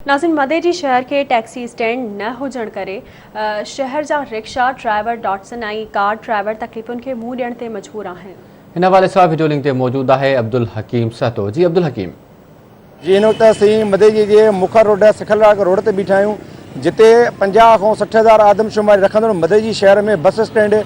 ناظرين مديجي شهر کي ٽيڪسي اسٽينڊ نه هجڻ ڪري شهر جا rickshaw driver, Datsun ۽ car driver تڪليفن کي منهن ڏيڻ تي مجبور آهن. هن حوالي سان وڊيو لنڪ تي موجود آهي عبدالحڪيم سهتو جي عبدالحڪيم. جي هن وقت اسين مديجي جي مکر روڊ سکل راڳ روڊ تي بيٺا آهيون جتي 50 کان 60 هزار آدمشماري رکندڙ مديجي شهر ۾ بس اسٽينڊ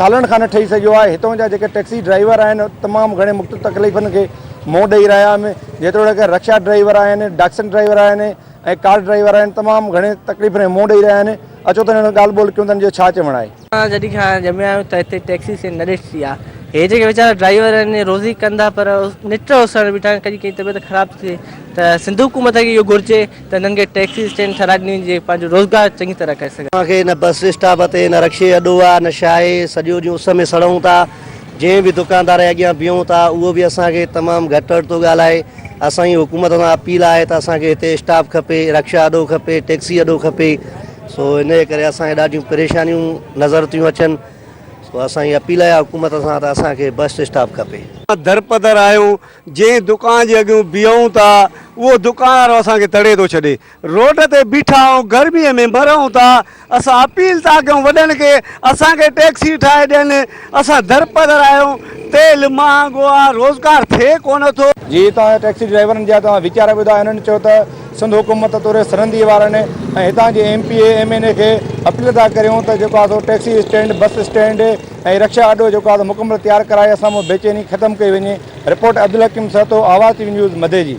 سالن کان نه ٺهي سگهيو آهي، هتان جا جيڪي ٽيڪسي ڊرائيور آهن تمام گهڻي مختلف تڪليفن کي منهن ڏئي رهيا آهن، جيتوڻيڪ رڪشا ڊرائيور آهن، ڊاڪسن ڊرائيور آهن ۽ ڪار ڊرائيور آهن تمام گهڻي تڪليفن کي منهن ڏئي رهيا آهن، اچو ته هنن سان ڳالهه ٻولهه ڪيون ته هنن جو ڇا چوڻ آهي. اسان جڏهن کان ڄميا آهيون ته هتي ٽيڪسي سين نه ڏٺي آهي، هي جيڪي ويچارا ڊرائيور آهن روزي ڪن ٿا پر نٽ اوسر بيٺا آهن ڪڏهن ڪنهن جي طبيعت خراب ٿي ٿئي ته سنڌ حڪومت کي اهو گهرجي ته هنن کي ٽيڪسي اسٽينڊ ٺهرائي ڏني وڃي جيئن پنهنجو روزگار چڱي طرح ڪري سگهن. اسان کي نه بس اسٽاپ تي نه رڪشي اڏو آ نه ڇا آهي سڄو ڏينهن اس ۾ سڙون ٿا جنهن به دڪاندار جي اڳيان بيهون ٿا اهو به اسان کي تمام گهٽ وٽ ٿو ڳالهائي اسان جي حڪومت سان اپيل آهي ته اسان کي هتي اسٽاپ کپي رڪشا اڏو کپي ٽيڪسي اڏو کپي سو ان جي ڪري اسان کي ڏاڍيون پريشانيون نظر ٿيون اچن سو اسان جي اپيل آهي حڪومت سان ته اسان کي بس اسٽاپ کپي. درپدر آهيون جنهن دڪان جي اڳيون بيهون ٿا اهو دڪان وارو اسان کي تڙي ٿو ڇڏي. روڊ تي بيٺا آهيون گرميء ۾ مرون ٿا. اسان اپيل ٿا ڪيون وڏن کي اسان کي ٽيڪسي ٺاهي ڏين. اسان درپدر آهيون تيل مهانگو آ روزگار ٿئي ڪونه ٿو. جي توهان ٽيڪسي ڊرائيورن جا توهان ويچار ٻڌا هنن چيو ته سنڌ حڪومت توڙي سرندي وارن ۽ هتان جي M P A M N A کي اپيل ٿا ڪريون ته جيڪو آ سو taxi stand bus stand ۽ rickshaw اڏو جيڪو آ سو مڪمل تيار ڪرائي اسان مان بيچيني ختم ڪئي وڃي. Report, Abdulhakeem Sahto, Awaz T V news, Madeji.